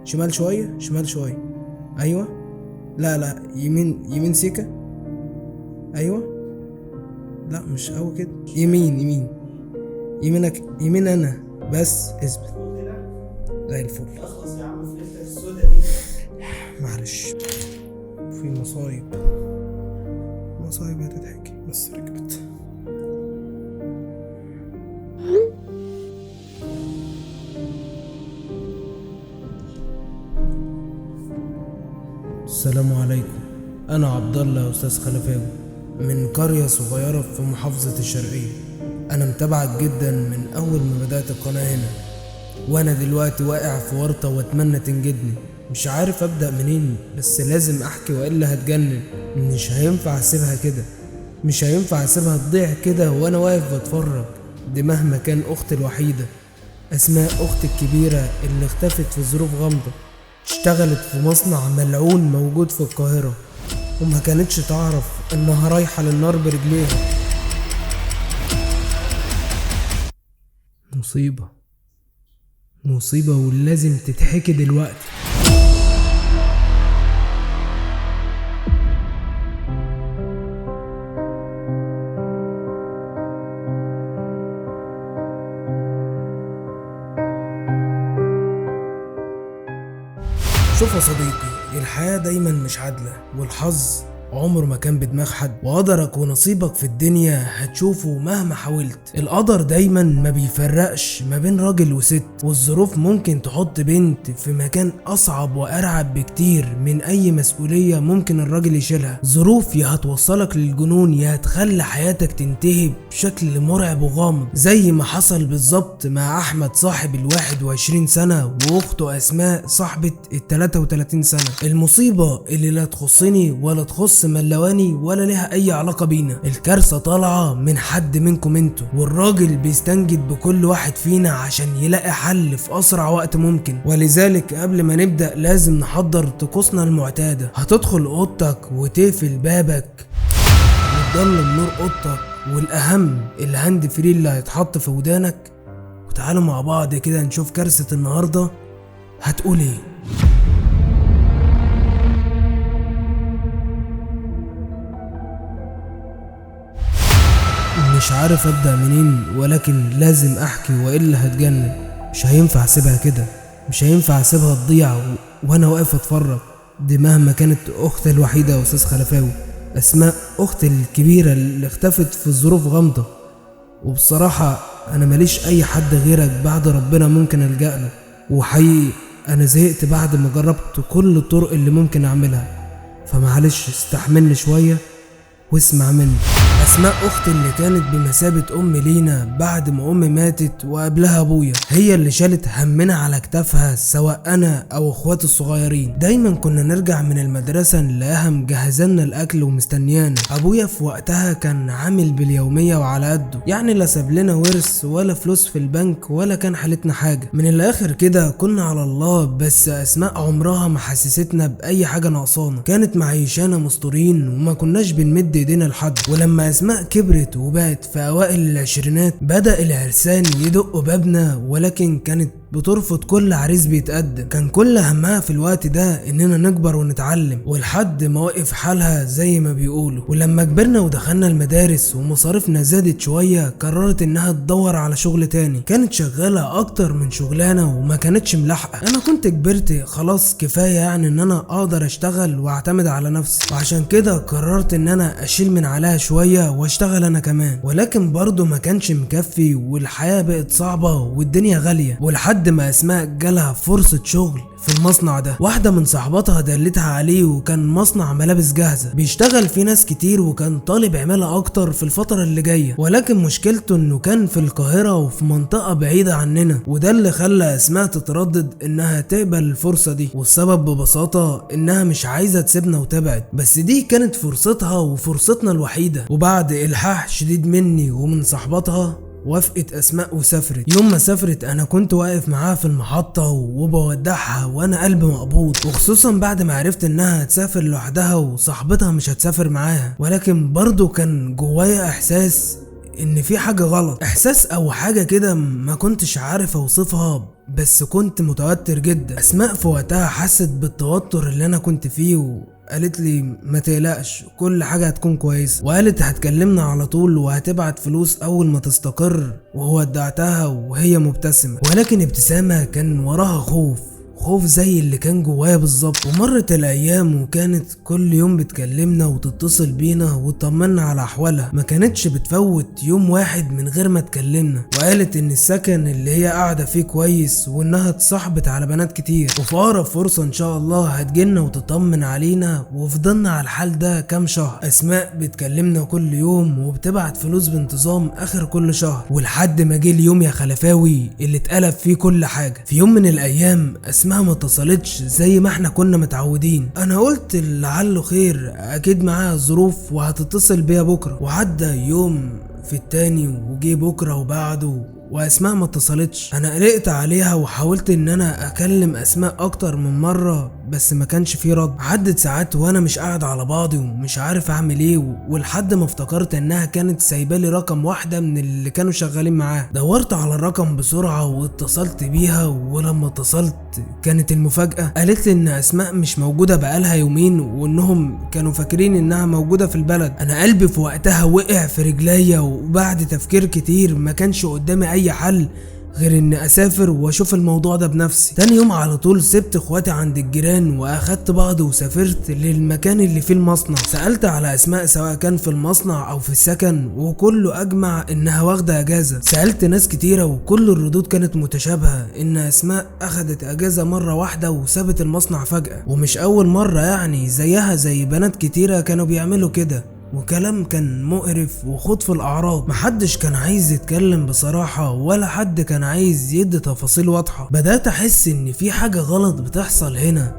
شمال شوية، شمال شوية، ايوه، لا لا، يمين، يمين سيكه، ايوه، لا مش قوي كده، يمين يمين، يمينك، يمين انا بس، اثبت زي الفل. اخلص يا عم في ليلتك السودا دي. معلش في مصايب، مصايب هتتحكي، بس ركبت. السلام عليكم، انا عبد الله يا استاذ خلفاوي من قرية صغيرة في محافظة الشرقية. انا متابعك جدا من اول ما بدأت القناة هنا، وانا دلوقتي واقع في ورطة واتمنى تنجدني. مش عارف ابدأ منين، بس لازم احكي والا هتجنن. مش هينفع اسيبها كده، مش هينفع اسيبها تضيع كده وانا واقف بتفرج. دي مهما كان اختي الوحيدة، اسماء اختي الكبيرة اللي اختفت في ظروف غامضة. اشتغلت في مصنع ملعون موجود في القاهرة، وما كانتش تعرف انها رايحة للنار برجليها. مصيبة، مصيبة ولازم تتحكي دلوقتي. شوف يا صديقي، الحياة دايما مش عادلة، والحظ عمره ما كان بدماغ حد، وقدرك ونصيبك في الدنيا هتشوفه مهما حاولت. القدر دايما ما بيفرقش ما بين راجل وست، والظروف ممكن تحط بنت في مكان اصعب وارعب بكتير من اي مسؤولية ممكن الراجل يشيلها. ظروف يا هتوصلك للجنون يا هتخلي حياتك تنتهي بشكل مرعب وغامض، زي ما حصل بالظبط مع احمد صاحب 21 سنة واخته اسماء صاحبة 33 سنة. المصيبة اللي لا تخصني ولا تخص ملواني ولا لها اي علاقة بينا، الكارثة طالعة من حد منكم انتوا، والراجل بيستنجد بكل واحد فينا عشان يلاقي حل في اسرع وقت ممكن. ولذلك قبل ما نبدأ لازم نحضر طقوسنا المعتادة. هتدخل اوضتك وتقفل بابك وتضلم نور اوضتك، والاهم ال hand free اللي هيتحط في ودانك. وتعالوا مع بعض كده نشوف كارثة النهاردة هتقول ايه. مش عارف ابدأ منين، ولكن لازم احكي والا هتجنن. مش هينفع اسيبها كده، مش هينفع اسيبها تضيع وانا واقف اتفرج. دي مهما كانت اختي الوحيدة يا استاذ خلفاوي، اسماء اختي الكبيرة اللي اختفت في ظروف غامضة. وبصراحة انا ماليش اي حد غيرك بعد ربنا ممكن الجأ له، وحقيقي انا زهقت بعد ما جربت كل الطرق اللي ممكن اعملها، فمعلش استحملني شوية واسمع مني. أسماء أختي اللي كانت بمثابة أم لينا بعد ما أمي ماتت وقبلها أبويا، هي اللي شالت همنا على كتافها سواء أنا أو أخواتي الصغيرين. دايما كنا نرجع من المدرسة نلاقيها مجهزلنا الأكل ومستنيانا. أبويا في وقتها كان عامل باليومية وعلى قده، يعني لا ساب لنا ورث ولا فلوس في البنك ولا كان حالتنا حاجة. من الآخر كده كنا على الله، بس أسماء عمرها ما حسستنا بأي حاجة ناقصانا، كانت معيشانا مستورين وما كناش بنمد ايدينا لحد. ولما أسماء كبرت وبقت في أوائل العشرينات بدأ العرسان يدقوا بابنا، ولكن كانت بترفض كل عريس بيتقدم. كان كل همها في الوقت ده اننا نكبر ونتعلم، ولحد ما وقف حالها زي ما بيقولوا. ولما كبرنا ودخلنا المدارس ومصاريفنا زادت شوية، قررت انها تدور على شغل تاني. كانت شغالة اكتر من شغلانة وما كانتش ملاحقة. انا كنت كبرت خلاص كفاية يعني ان انا اقدر اشتغل واعتمد على نفسي، وعشان كده قررت ان انا اشيل من عليها شوية واشتغل انا كمان. ولكن برضو ما كانش مكفي، والحياة بقت صعبة والدنيا غالية. ولحد ما اسماء جالها فرصة شغل في المصنع ده، واحدة من صاحباتها دلتها عليه، وكان مصنع ملابس جاهزة بيشتغل فيه ناس كتير، وكان طالب عمالة اكتر في الفترة اللي جاية. ولكن مشكلته انه كان في القاهرة وفي منطقة بعيدة عننا، وده اللي خلى اسماء تتردد انها تقبل الفرصة دي. والسبب ببساطة انها مش عايزة تسيبنا وتبعد، بس دي كانت فرصتها وفرصتنا الوحيدة. وبعد الحاح شديد مني ومن صاحباتها وافقت اسماء وسافرت. يوم ما سافرت انا كنت واقف معاها في المحطة وبودعها وانا قلبي مقبوض، وخصوصا بعد ما عرفت انها هتسافر لوحدها وصاحبتها مش هتسافر معاها. ولكن برضو كان جوايا احساس ان في حاجة غلط، احساس او حاجة كده ما كنتش عارف اوصفها، بس كنت متوتر جدا. اسماء في وقتها حست بالتوتر اللي انا كنت فيه وقالت لي ما تقلقش كل حاجة هتكون كويسة، وقالت هتكلمنا على طول وهتبعت فلوس اول ما تستقر. وودعتها وهي مبتسمة، ولكن ابتسامة كان وراها خوف، خوف زي اللي كان جوايا بالظبط. ومرت الايام وكانت كل يوم بتكلمنا وتتصل بينا وتطمنا على احوالها، ما كانتش بتفوت يوم واحد من غير ما تكلمنا. وقالت ان السكن اللي هي قاعدة فيه كويس وانها اتصاحبت على بنات كتير، وفي اقرب فرصة ان شاء الله هتجيلنا وتطمن علينا. وفضلنا على الحال ده كام شهر، اسماء بتكلمنا كل يوم وبتبعت فلوس بانتظام اخر كل شهر، ولحد ما جه اليوم يا خلفاوي اللي اتقلب فيه كل حاجة. في يوم من الايام اسماء ما اتصلتش زي ما احنا كنا متعودين. انا قلت لعله خير، اكيد معاها ظروف وهتتصل بيا بكره. وعدى يوم في التاني وجي بكره وبعده واسماء ما اتصلتش. انا قلقت عليها وحاولت ان انا اكلم اسماء اكتر من مرة بس ما كانش فيه رد. عدت ساعات وانا مش قاعد على بعضي ومش عارف اعمل ايه، ولحد ما افتكرت انها كانت سايبالي رقم واحدة من اللي كانوا شغالين معاها. دورت على الرقم بسرعة واتصلت بيها، ولما اتصلت كانت المفاجاة. قالت لي ان اسماء مش موجودة بقالها يومين وانهم كانوا فاكرين انها موجودة في البلد. انا قلبي في وقتها وقع في رجليا، وبعد تفكير كتير ما كانش قدامي اي حل غير ان اسافر واشوف الموضوع ده بنفسي. تاني يوم على طول سبت اخواتي عند الجيران واخدت بعض وسافرت للمكان اللي فيه المصنع. سألت على اسماء سواء كان في المصنع او في السكن، وكله اجمع انها واخده اجازه. سألت ناس كتيرة وكل الردود كانت متشابهة ان اسماء اخدت اجازه مرة واحدة وسابت المصنع فجأة، ومش اول مرة يعني، زيها زي بنات كتيرة كانوا بيعملوا كده. وكلام كان مقرف وخوض في الأعراض، محدش كان عايز يتكلم بصراحة ولا حد كان عايز يدي تفاصيل واضحة. بدأت أحس إن في حاجة غلط بتحصل هنا،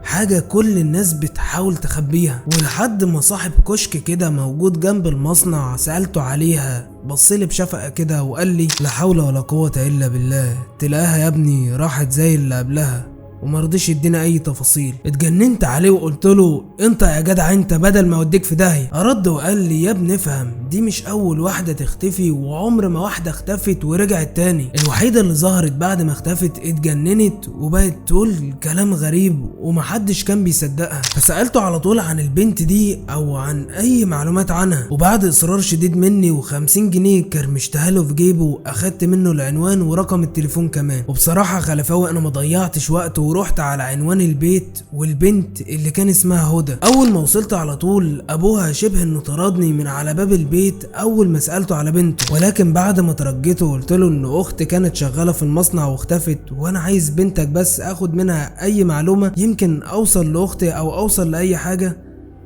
حاجة كل الناس بتحاول تخبيها. ولحد ما صاحب كشك كده موجود جنب المصنع سألته عليها، بصلي بشفقة كده وقال لي لا حول ولا قوة إلا بالله، تلاقيها يا ابني راحت زي اللي قبلها، ومرضيش يدينا اي تفاصيل. اتجننت عليه وقلت له انت يا جدع انت بدل ما اوديك في داهية. ارد وقال لي يا ابني افهم، دي مش اول واحدة تختفي، وعمر ما واحدة اختفت ورجعت تاني. الوحيدة اللي ظهرت بعد ما اختفت اتجننت وبقت تقول كلام غريب ومحدش كان بيصدقها. فسالته على طول عن البنت دي او عن اي معلومات عنها، وبعد اصرار شديد مني و50 جنيه كرمشتها له في جيبه، اخدت منه العنوان ورقم التليفون كمان. وبصراحة خلفاوي انا ما ضيعتش وقت ورحت على عنوان البيت والبنت اللي كان اسمها هدى. اول ما وصلت على طول ابوها شبه انه طردني من على باب البيت اول ما سالته على بنته، ولكن بعد ما ترجيته قلت له ان اختي كانت شغالة في المصنع واختفت، وانا عايز بنتك بس اخد منها اي معلومة يمكن اوصل لاختي او اوصل لاي حاجة.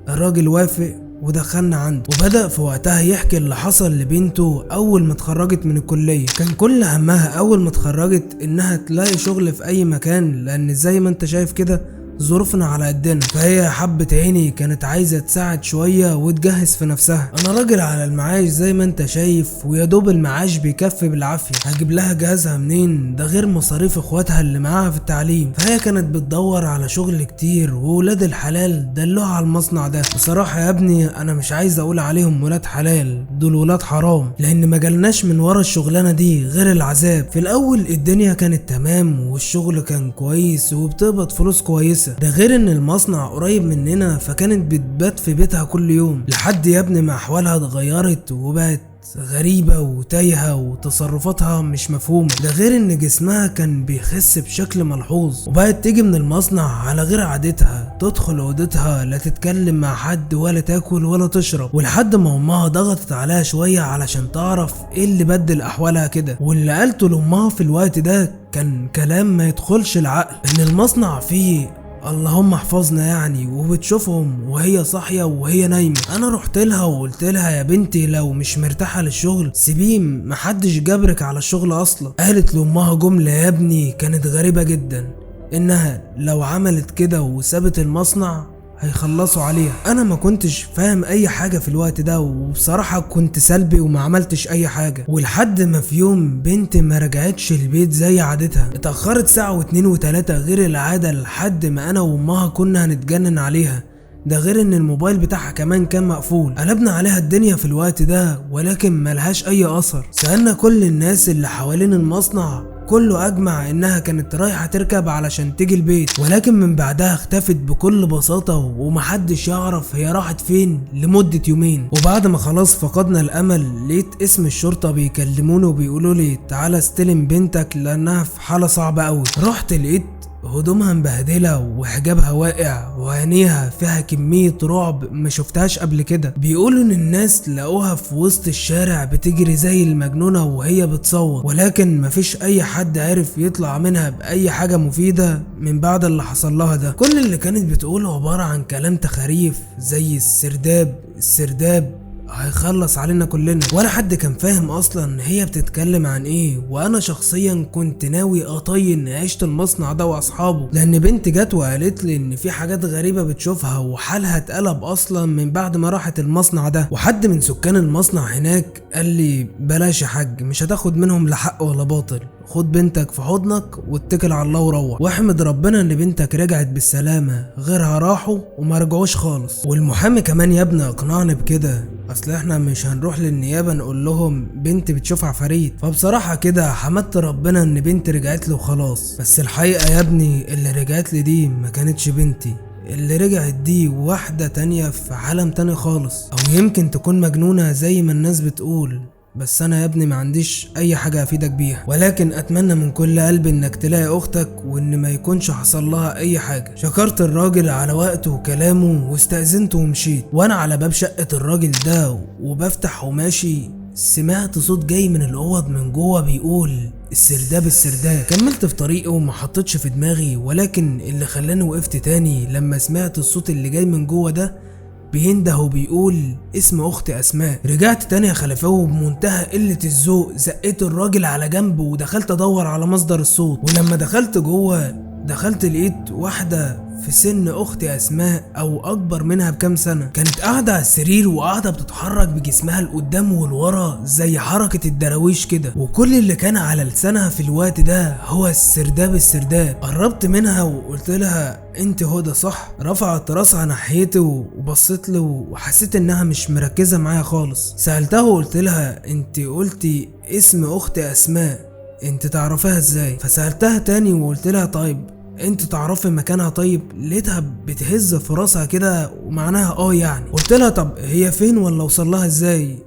الراجل وافق ودخلنا عنده، وبدأ في وقتها يحكي اللي حصل لبنته أول ما اتخرجت من الكلية. كان كل همها أول ما اتخرجت إنها تلاقي شغل في أي مكان، لأن زي ما أنت شايف كده ظروفنا على قدنا، فهي حبة عيني كانت عايزة تساعد شوية وتجهز في نفسها. انا راجل على المعاش زي ما انت شايف، ويا دوب المعاش بيكفي بالعافية، هجيب لها جهازها منين؟ ده غير مصاريف اخواتها اللي معاها في التعليم. فهي كانت بتدور على شغل كتير، وولاد الحلال دلوها على المصنع ده. بصراحة يا ابني انا مش عايز اقول عليهم ولاد حلال، دول ولاد حرام، لان ما جالناش من ورا الشغلانة دي غير العذاب. في الاول الدنيا كانت تمام والشغل كان كويس وبتقبض فلوس كويسة، ده غير ان المصنع قريب مننا، فكانت بتبات في بيتها كل يوم. لحد يا ابني ما احوالها اتغيرت وبقت غريبة وتايهة وتصرفاتها مش مفهومة، ده غير ان جسمها كان بيخس بشكل ملحوظ، وبقت تيجي من المصنع على غير عادتها، تدخل اوضتها لا تتكلم مع حد ولا تاكل ولا تشرب. ولحد ما امها ضغطت عليها شوية علشان تعرف ايه اللي بدل احوالها كده، واللي قالته لامها في الوقت ده كان كلام ما يدخلش العقل، ان المصنع فيه اللهم احفظنا يعني، وبتشوفهم وهي صاحية وهي نايمة. انا رحت لها وقلت لها يا بنتي لو مش مرتاحة للشغل سيبيه، محدش جبرك على الشغل اصلا. قالت لامها جملة يا ابني كانت غريبة جدا، انها لو عملت كده وسابت المصنع هيخلصوا عليها. انا ما كنتش فاهم اي حاجة في الوقت ده، وبصراحة كنت سلبي وما عملتش اي حاجة. ولحد ما في يوم بنت ما رجعتش البيت زي عادتها، اتأخرت ساعة واتنين وتلاتة غير العادة، لحد ما انا وامها كنا هنتجنن عليها. ده غير ان الموبايل بتاعها كمان كان مقفول. قلبنا عليها الدنيا في الوقت ده ولكن ملهاش اي اثر. سألنا كل الناس اللي حوالين المصنع، كله اجمع انها كانت رايحة تركب علشان تيجي البيت، ولكن من بعدها اختفت بكل بساطة ومحدش يعرف هي راحت فين لمدة يومين. وبعد ما خلاص فقدنا الامل، لقيت اسم الشرطة بيكلموني وبيقولوا لي تعالى استلم بنتك لانها في حالة صعبة قوي. رحت لقيت هدومها مبهدلة وحجابها واقع وعينيها فيها كمية رعب ما شفتهاش قبل كده. بيقولوا ان الناس لقوها في وسط الشارع بتجري زي المجنونة وهي بتصوت، ولكن مفيش اي حد عرف يطلع منها بأي حاجة مفيدة من بعد اللي حصل لها ده. كل اللي كانت بتقوله عبارة عن كلام تخاريف زي السرداب السرداب هيخلص علينا كلنا، ولا حد كان فاهم اصلا هي بتتكلم عن ايه. وانا شخصيا كنت ناوي اطين عيشة المصنع ده واصحابه، لان بنت جت وقالت لي ان في حاجات غريبة بتشوفها وحالها اتقلب اصلا من بعد ما راحت المصنع ده. وحد من سكان المصنع هناك قال لي بلاش يا حاج، مش هتاخد منهم لا حق ولا باطل، خد بنتك في حضنك واتكل على الله وروح، واحمد ربنا ان بنتك رجعت بالسلامة، غيرها راحوا وما رجعوش خالص. والمحامي كمان يا ابني اقنعني بكده، اصل احنا مش هنروح للنيابة نقول لهم بنت بتشوف عفاريت. فبصراحة كده حمدت ربنا ان بنتي رجعت لي وخلاص. بس الحقيقة يا ابني اللي رجعت لي دي ما كانتش بنتي، اللي رجعت دي واحدة تانية في عالم تاني خالص، او يمكن تكون مجنونة زي ما الناس بتقول. بس انا يا ابني ما عنديش اي حاجة افيدك بيها، ولكن اتمنى من كل قلبي انك تلاقي اختك وان ما يكونش حصل لها اي حاجة. شكرت الراجل على وقته وكلامه واستأذنته ومشيت. وانا على باب شقة الراجل ده وبفتح وماشي، سمعت صوت جاي من الاوض من جوه بيقول السرداب السرداب. كملت في طريقي وما حطيتش في دماغي، ولكن اللي خلاني وقفت تاني لما سمعت الصوت اللي جاي من جوه ده بينده وبيقول اسم اختي اسماء. رجعت تاني يا خلفاوي بمنتهى قلة الذوق، زقيت الراجل على جنب ودخلت ادور على مصدر الصوت. ولما دخلت جوه، دخلت لقيت واحدة في سن اختي اسماء او اكبر منها بكام سنة، كانت قاعدة على السرير وقاعدة بتتحرك بجسمها لقدام والورا زي حركة الدراويش كده، وكل اللي كان على لسانها في الوقت ده هو السرداب السرداب. قربت منها وقلت لها انت هدى صح؟ رفعت راسها ناحيتي وبصيت له وحسيت انها مش مركزة معايا خالص. سألتها وقلت لها انت قلتي اسم اختي اسماء، انت تعرفيها ازاي؟ فسألتها تاني وقلت لها طيب انت تعرفي مكانها؟ طيب لقيتها بتهز في راسها كده ومعناها يعني. قلت لها طب هي فين ولا وصل لها ازاي؟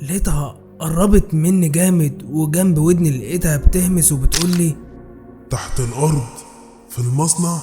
لقيتها قربت مني جامد وجنب ودني لقيتها بتهمس وبتقول لي تحت الارض في المصنع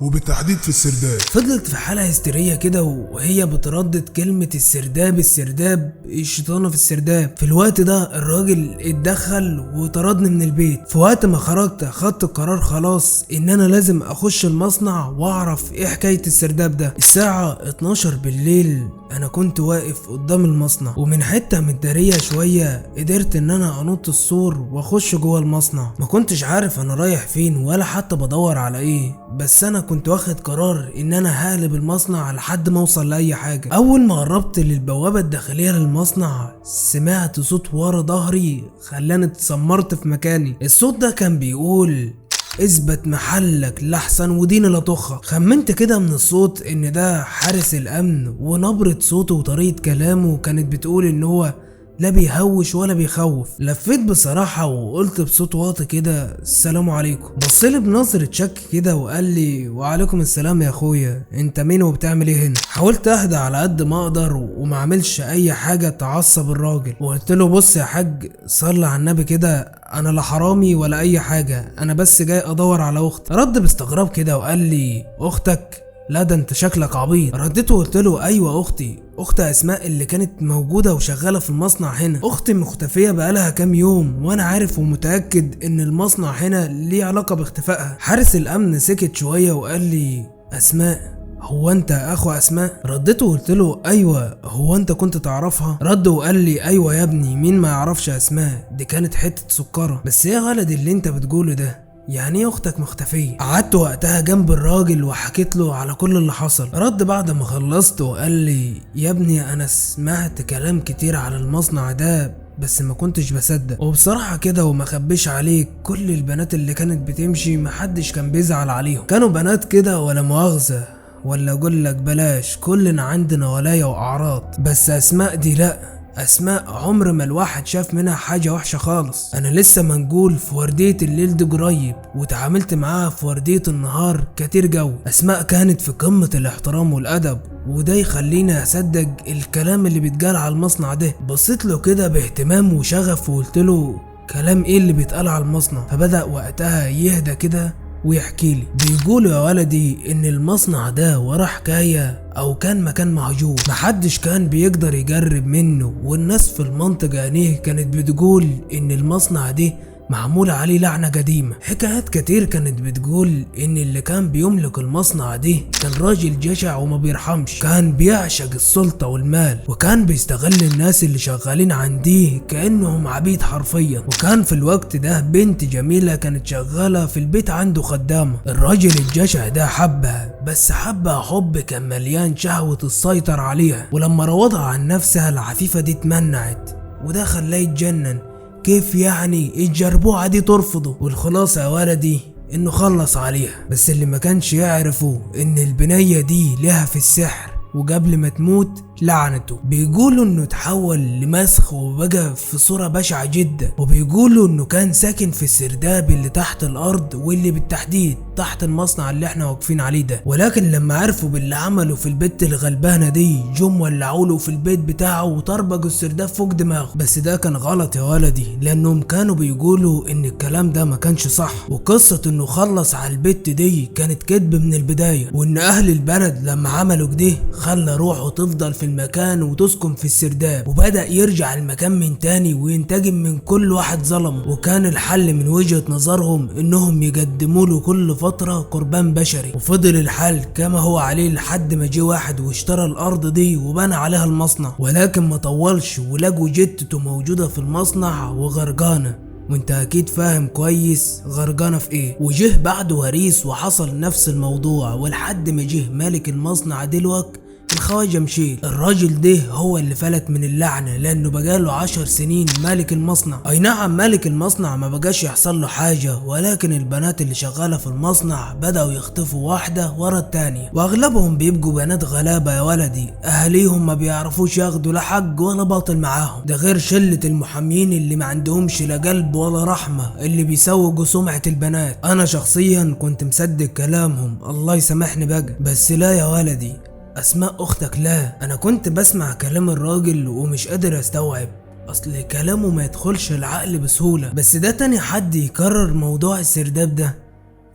وبالتحديد في السرداب. فضلت في حالة هستيرية كده وهي بتردد كلمة السرداب السرداب، الشيطانة في السرداب. في الوقت ده الراجل اتدخل وطردني من البيت. في وقت ما خرجت خدت القرار خلاص ان انا لازم اخش المصنع واعرف ايه حكاية السرداب ده. الساعة 12 بالليل انا كنت واقف قدام المصنع، ومن حتة متدارية شوية قدرت ان انا انط السور واخش جوه المصنع. ما كنتش عارف انا رايح فين ولا حتى بدور على ايه، بس انا كنت واخد قرار ان انا هقلب المصنع لحد ما اوصل لاي حاجة. اول ما قربت للبوابة الداخلية للمصنع سمعت صوت ورا ظهري خلاني اتسمرت في مكاني. الصوت ده كان بيقول اثبت محلك لحسن وديني لطخك. خمنت كده من الصوت ان ده حارس الامن، ونبرة صوته وطريقة كلامه كانت بتقول ان هو لا بيهوش ولا بيخوف. لفيت بصراحة وقلت بصوت واطي كده السلام عليكم. بصلي بنظرة شك كده وقال لي وعليكم السلام يا اخويا، انت مين وبتعمل ايه هنا؟ حاولت اهدى على قد ما اقدر وما اعملش اي حاجة تعصب الراجل، وقلت له بص يا حاج صلي على النبي كده، انا لا حرامي ولا اي حاجة، انا بس جاي ادور على اختي. رد باستغراب كده وقال لي اختك؟ لا ده انت شكلك عبيط. رديت وقلت له ايوه اختي، اخت اسماء اللي كانت موجودة وشغالة في المصنع هنا. اختي مختفيه بقالها كام يوم وانا عارف ومتاكد ان المصنع هنا ليه علاقة باختفائها. حارس الامن سكت شوية وقال لي اسماء؟ هو انت اخو اسماء؟ رديت وقلت له ايوه، هو انت كنت تعرفها؟ رد وقال لي ايوه يا ابني، مين ما يعرفش اسماء، دي كانت حتة سكره. بس ايه غلط اللي انت بتقوله ده؟ يعني ايه اختك مختفية؟ قعدت وقتها جنب الراجل وحكيت له على كل اللي حصل. رد بعد ما خلصت وقال لي يا ابني انا سمعت كلام كتير على المصنع ده بس ما كنتش بصدق، وبصراحة كده وما خبيش عليك كل البنات اللي كانت بتمشي محدش كان بيزعل عليهم، كانوا بنات كده ولا مؤاخذة، ولا اقول لك بلاش، كلنا عندنا ولاية واعراض، بس اسماء دي لا، اسماء عمر ما الواحد شاف منها حاجة وحشة خالص. انا لسه منقول في وردية الليل دي قريب، وتعاملت معاها في وردية النهار كتير جو. اسماء كانت في قمة الاحترام والادب، وده يخليني اصدق الكلام اللي بيتقال على المصنع ده. بصيت له كده باهتمام وشغف وقلت له كلام ايه اللي بيتقال على المصنع؟ فبدأ وقتها يهدى كده ويحكي لي. بيقولوا يا ولدي ان المصنع ده وراه حكاية او كان مكان مهجور، محدش كان بيقدر يجرب منه، والناس في المنطقة عينيه كانت بتقول ان المصنع ده معمول عليه لعنة قديمة. حكايات كتير كانت بتقول ان اللي كان بيملك المصنع ده كان راجل جشع وما بيرحمش، كان بيعشق السلطة والمال، وكان بيستغل الناس اللي شغالين عنديه كأنهم عبيد حرفيا. وكان في الوقت ده بنت جميلة كانت شغالة في البيت عنده خدامة. الراجل الجشع ده حبها، بس حبها حب كان مليان شهوة السيطرة عليها، ولما راودها عن نفسها العفيفة دي اتمنعت، وده خلاه يتجنن. كيف يعني الجربوعة دي ترفضه؟ والخلاصة يا ولدي انه خلص عليها، بس اللي ما كانش يعرفه ان البنية دي لها في السحر، وقبل ما تموت لعنته. بيقولوا انه تحول لمسخ وبقى في صورة بشعة جدا، وبيقولوا انه كان ساكن في السرداب اللي تحت الارض، واللي بالتحديد تحت المصنع اللي احنا واقفين عليه ده. ولكن لما عرفوا باللي عمله في البت الغلبانة دي، جم ولعوله في البيت بتاعه وطربقوا السرداب فوق دماغه. بس ده كان غلط يا ولدي، لانهم كانوا بيقولوا ان الكلام ده ما كانش صح، وقصة انه خلص على البت دي كانت كذب من البداية، وان اهل البلد لما عملوا كده خلى روحه تفضل في المكان وتسكن في السرداب، وبدأ يرجع المكان من تاني وينتقم من كل واحد ظلمه. وكان الحل من وجهة نظرهم انهم يقدموا له كل فترة قربان بشري، وفضل الحال كما هو عليه لحد ما جه واحد واشترى الارض دي وبنى عليها المصنع. ولكن ما طولش ولقوا جتته موجودة في المصنع وغرقانة، وانت اكيد فاهم كويس غرقانة في ايه. وجه بعده وريث وحصل نفس الموضوع، ولحد ما جه مالك المصنع دلوقتي الخواجة مشيل. الراجل ده هو اللي فلت من اللعنة، لانه بقاله 10 سنين مالك المصنع. اي نعم مالك المصنع ما بقاش يحصل له حاجة، ولكن البنات اللي شغالة في المصنع بدأوا يختفوا واحدة ورا التانية، واغلبهم بيبقوا بنات غلابة يا ولدي، اهاليهم ما بيعرفوش ياخدوا لا حق ولا باطل معاهم، ده غير شلة المحامين اللي ما عندهمش لا قلب ولا رحمة، اللي بيسوقوا سمعة البنات. انا شخصيا كنت مصدق كلامهم، الله يسامحني بقى، بس لا يا ولدي، اسماء اختك لا. انا كنت بسمع كلام الراجل ومش قادر استوعب، اصل كلامه ما يدخلش العقل بسهولة، بس ده تاني حد يكرر موضوع السرداب ده،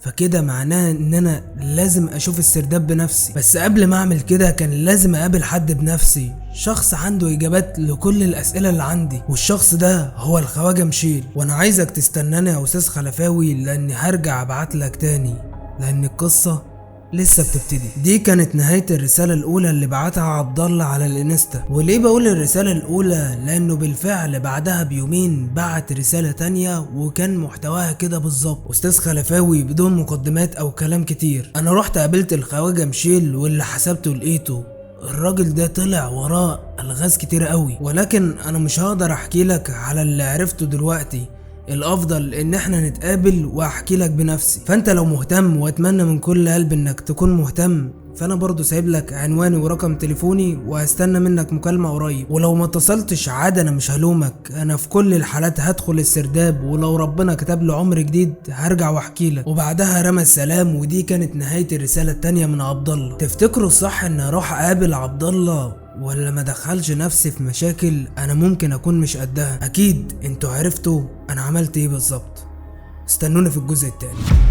فكده معناه ان انا لازم اشوف السرداب بنفسي. بس قبل ما اعمل كده كان لازم اقابل حد بنفسي، شخص عنده اجابات لكل الاسئلة اللي عندي، والشخص ده هو الخواجة مشيل. وانا عايزك تستناني يا استاذ خلفاوي، لاني هرجع ابعتلك تاني، لان القصة لسه بتبتدي. دي كانت نهاية الرسالة الأولى اللي بعتها عبد الله على الانستا. وليه بقول الرسالة الأولى؟ لأنه بالفعل بعدها بيومين بعت رسالة تانية وكان محتواها كده بالظبط. أستاذ خلفاوي بدون مقدمات أو كلام كتير، أنا رحت قابلت الخواجة مشيل واللي حسبته لقيته. الراجل ده طلع وراه ألغاز كتير قوي، ولكن أنا مش هقدر أحكي لك على اللي عرفته دلوقتي، الافضل ان احنا نتقابل واحكي لك بنفسي. فانت لو مهتم، واتمنى من كل قلب انك تكون مهتم، فانا برضو سايب لك عنواني ورقم تليفوني وهستنى منك مكالمة قريب. ولو ما اتصلتش عادي انا مش هلومك، انا في كل الحالات هدخل السرداب، ولو ربنا كتب له عمر جديد هرجع واحكي لك. وبعدها رمى السلام، ودي كانت نهاية الرسالة التانية من عبد الله. تفتكروا الصح ان اروح اقابل عبد الله ولا ما دخلش نفسي في مشاكل انا ممكن اكون مش قدها؟ اكيد انتوا عرفتوا انا عملت ايه بالظبط. استنونا في الجزء التاني.